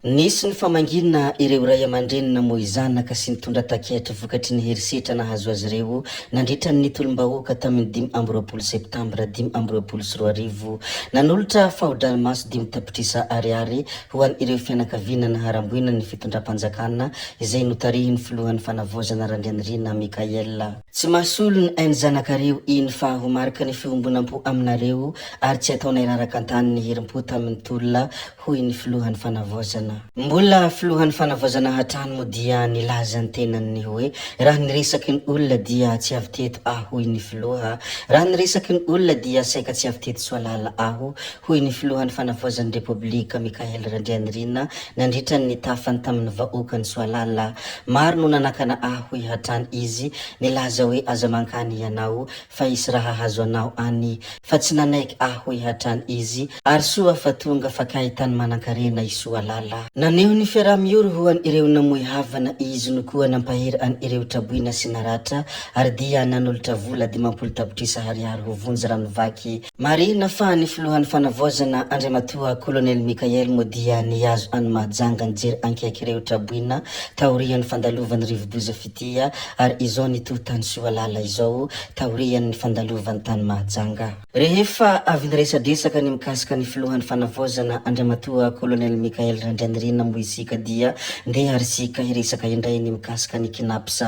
Nisy ny famangiana ireo ray aman-dreny namoy zanaka sy nitondra taketra vokatry ny herisetra nahazo azy ireo nandritra ny tolom-bahoaka tamin'ny 25 septambra 2025. Nanolotra faho-dranomaso 5 tapitrisa ariary ho an'ireo fianakaviana naharam-boina ny fitondram-panjakana izay notarihin'ny filohan'ny fanavaozana Randrianirina Mickaël. Tsy mahasolo ny ainy zanakareo iny fa ho marika ny fiombonam-po aminareo ary tsy ataonay raraka an-tany ny herim-po tamin'ny tolona, hoy ny filohan'ny fanavaozana. Mbola filohan'ny fanavaozana hatrany moa dia nilaza ny tenany ny hoe raha ny resaky ny olona dia tsy avy teto aho hoy ny filoha. Raha ny resaky ny olona dia saika tsy avy teto Soalala aho, hoy ny filohan'ny fanavaozan'ny Repoblika Mickaël Randrianirina nandritra ny tafany tamin'ny vahoakan'i Soalala. Maro no nanakana ahy hoy hatrany izy, nilaza hoe aza mankany ianao fa hisy raha hahazo anao any, fa tsy nanaiky aho hoy hatrany izy, ary soa fa tonga fa kay tany manankarena i Soalala. Naneho ny fiaraha-miory ho an'ireo namoy havana izy no koa nampahery an'ireo traboina sy naratra ary dia nanolotra vola 50 tapitrisa ariary ho vonjy rano vaky. Marihina fa ny filohan'ny fanavaozana Andriamatoa Kolonely Mickaël moa dia nihazo an'i Mahajanga nijery ankaiky ireo traboina taorian'ny fandalovan'ny rivodoza Fitia ary izao nitohy tany Soalala izao taorian'ny fandalovany tany Mahajanga. Rehefa avy niresadresaka ny mikasika ny filohan'ny fanavaozana Andriamatoa Kolonely Mickaël Randrianirina moa isika dia ndeha ary isika hiresaka indray ny mikasika ny Cnaps.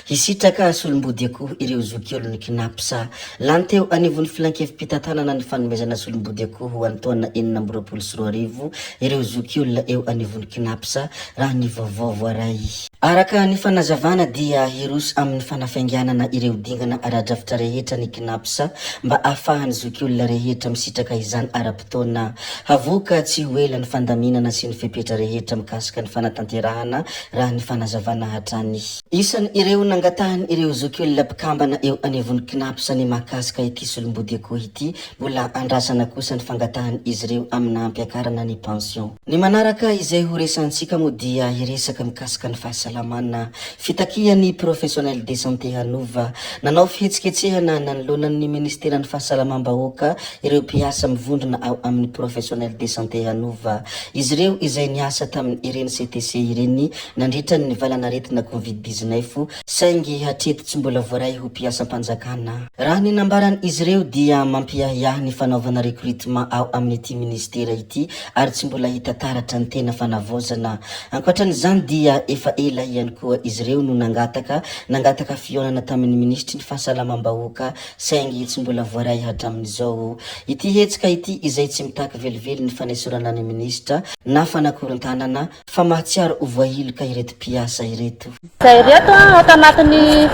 Hisitraka solombodiakoho ireo zokiolon'ny Cnaps. Lany teo anivon'ny filankevi-pitantanana ny fanomezana solombodiakoho ho an'ny taona 2026 ireo zokiolona eo anivon'ny Cnaps, raha ny vaovao voaray. Araka ny fanazavana dia hiroso amin'ny fanafainganana ireo dingana ara-drafitra rehetra ny Cnaps mba ahafahan'ny zokiolona rehetra misitraka izany ara-potoana. Havoaka tsy ho ela ny fandaminana sy ny fepetra rehetra mikasika ny fanatanterahana raha ny fanazavana hatrany. Isan' ireo nangatahan' ireo zokiolona mpikambana eo anivon'ny Cnaps ny mahakasika ity solombodiakoho ity, mbola andrasana kosa ny fangatahan' izy ireo amina hampiakarana ny pension. Ny manaraka izay ho resahantsika moa dia hiresaka mikasika ny fahasalamana. Fitakian'ny professionnel de santé hanova. Nanao fihetsiketsehana nanoloana ny ministeran'ny fahasalamam-bahoaka ireo mpiasa mivondrona ao amin'ny professionnel de santé hanova. Izy ireo izay niasa tamin' ireny CTC ireny nandritra ny valanaretina Covid 19, saingy hatreto tsy mbola voaray ho mpiasam-panjakana. Raha ny nambaran'izy ireo dia mampiahiahy ny fanaovana recrutement ao amin'ity minisitera ity ary tsy mbola hita taratra ny tena fanavaozana. Ankoatran'izany dia efa ela ihany koa izy ireo no nangataka nangataka fihaonana tamin'ny minisitry ny fahasalamam-bahoaka saingy tsy mbola voaray hatramin'izao. Ity hetsika ity izay tsy mitaky velively ny fanesorana ny minisitra na fanakorontanana fa mahatsiaro ho voahiloka ireto mpiasa ireto. Izay ireto ato anatin'ny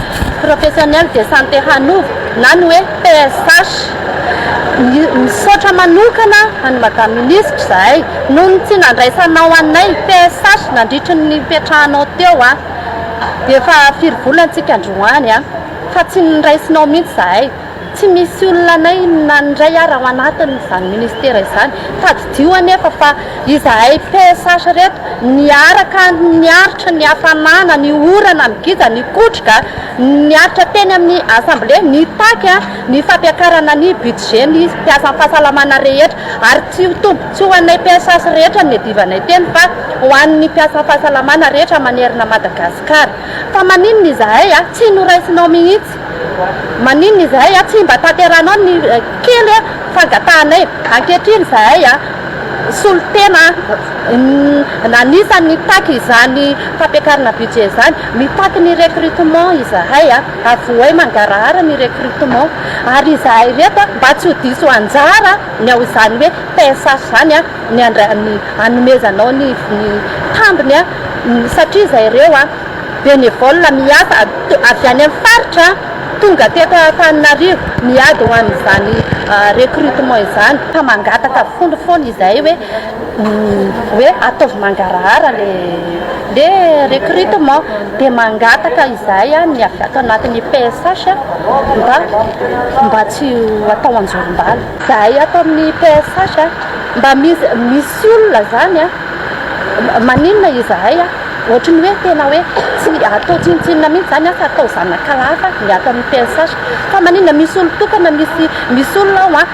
Professionnel de Santé Hanova na ny hoe PSH. Misaotra manokana an'i Madame Minisitra izahay noho ny tsy nandraisanao anay PSH nandritry ny nipetrahanao teo. Efa firy volana tsika androany fa tsy niraisinao mihitsy izahay. Tsy misy olona anay na ny iray ara ao anatin'izany ministera izany. Tadidio anefa fa izahay PSH ireto niaraka niaritra ny hafanana, ny orana, ny gija, ny kotroka, niaritra teny amin'ny assemblée nitaky ny fampiakarana ny budget ny mpiasan'ny fahasalamana rehetra ary tsy ho tombontsoa ho anay PSH rehetra ny niadivanay teny fa ho an'ny mpiasan'ny fahasalamana rehetra manerana Madagasikara. Fa maninona izahay tsy noraisinao mihitsy? Maninona izahay tsy mba tanterahanao ny kely fangatahanay? Ankehitriny izahay solontena anisan'ny nitaky izany fampiakarana budget izany, mitaky ny recrutement izahay, avohay mangarahara ny recrutement ary izahay ireto mba tsy ho diso anjara ny ao izany hoe PSH izany ny hanomezanao ny tambiny satria izahay ireo Bénévole miasa avy any amin'ny faritra tonga teto Antananarivo miady ho an'izany recrutement izany. Fa mangataka foana foana izahay hoe hoe ataovy mangarahara le le recrutement dia mangataka izahay ny avy ato anatin'ny PSH mba mba tsy ho atao anjorom-bala. Izahay ato amin'ny PSH mba misy misy olona izany maninona izahay Ohatry ny hoe tena hoe tsy atao tsinontsinona mihitsy izany an, fa atao zanakalahy fa ny ato amin'ny PSH. Fa maninona misy olon-tokana, misy misy olona ao an,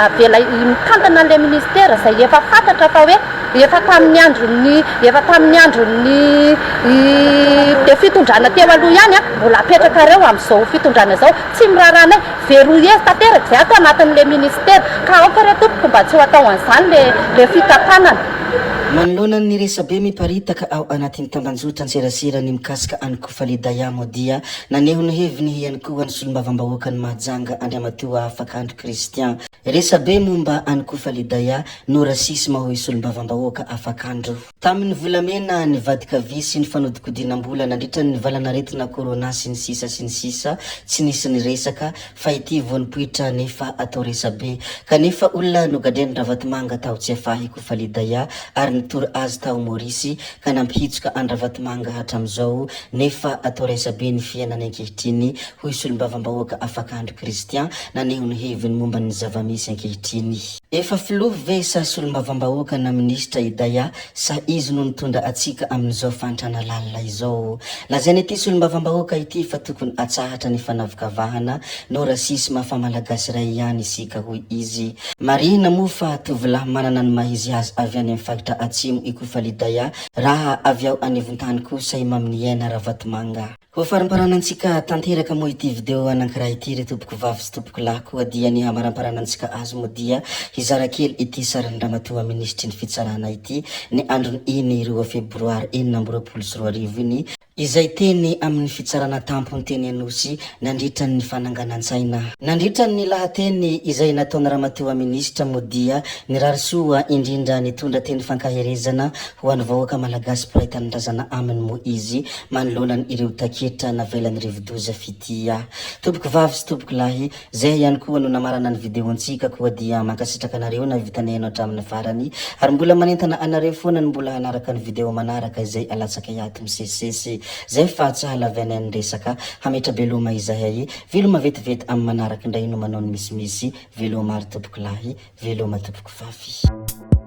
avela mitantana an'ilay ministera izay efa fantatra fa hoe. Efa tamin'ny andron'ny efa tamin'ny andron'ny de fitondrana teo aloha ihany mbola apetrakareo amin'izao fitondrana izao. Tsy miraharaha anay. Verrouillé tanteraka izay ato anatin'ilay ministera. Ka aoka re tompoko mba tsy ho atao an'izany le le fitantanana. Manoloana ny resabe miparitaka ao anatin'ny tambanjotran-tserasera ny mikasika an'i Kofali Dayamo dia naneho ny heviny ihany koa ny solombavambahoakan'i Mahajanga Andriamatoa Afakandro Christian. Resabe momba an'i Kofali Daya no racisme hoy solombavambahoaka Afakandro. Tamin'ny volamena nivadika vy sy ny fanodikodinam-bola nandritra ny valan'aretina corona sy ny sisa sy ny sisa tsy nisy niresaka fa ity vao nipoitra nefa atao resabe kanefa olona nogadrain'i Ravatomanga tao Tsiafahy Kofali Daya ary nitory azy tao Maorisy ka nampihitsoka an-dRavatomanga hatramizao nefa atao resabe ny fiainany ankehitriny hoy solombavambahoaka Afakandro Christian naneho ny heviny momba ny zava-misy ankehitriny. Efa filoha ve sa solombavambahoaka na minisitra i Daya sa izy no nitondra atsika amin'izao fahantrana lalina izao? Lazain'ity solombavambahoaka ity fa tokony atsahatra ny fanavokavahana no racisme fa malagasy iray ihany isika hoy izy. Marihina moa fa tovolahy manana ny maha izy azy avy any amin'ny faritra atsimo i Kofali Daya raha avy ao anivontany kosa i Maminiaina Ravatomanga. Ho faramparanantsika tanteraka moa ity video anankiray ity ry tompoko vavy sy tompoko lahy koa dia ny hamaramparanantsika azy moa dia hizara kely ity sarin'ny ramatoa minisitry ny fitsarana ity ny andron iny roa febroary 2026 iny izay teny amin'ny fitsarana tampony teny Anosy nandritra ny fananganan-tsaina. Nandritra ny lahateny izay nataon'ny ramatoa minisitra moa dia nirary soa indrindra nitondra teny fankaherezana ho an'ny vahoaka malagasy mpiray tanindrazana aminy moa izy manoloana ireo taketra navelan'ny rivodoza fitia. Tompoko vavy sy tompoko lahy, zay ihany koa no namarana ny video antsika koa dia mankasitraka anareo nahavita nihaino hatramin'ny farany ary mbola manentana anareo foana ny mbola hanaraka ny video manaraka izay alatsakay ato misesisesy zay fa tsy hahalavianay ny resaka hametra-beloma izahay veloma vetivety amin'ny manaraka indray no manao ny misimisy veloma ary tompoko lahy veloma tompoko vavy.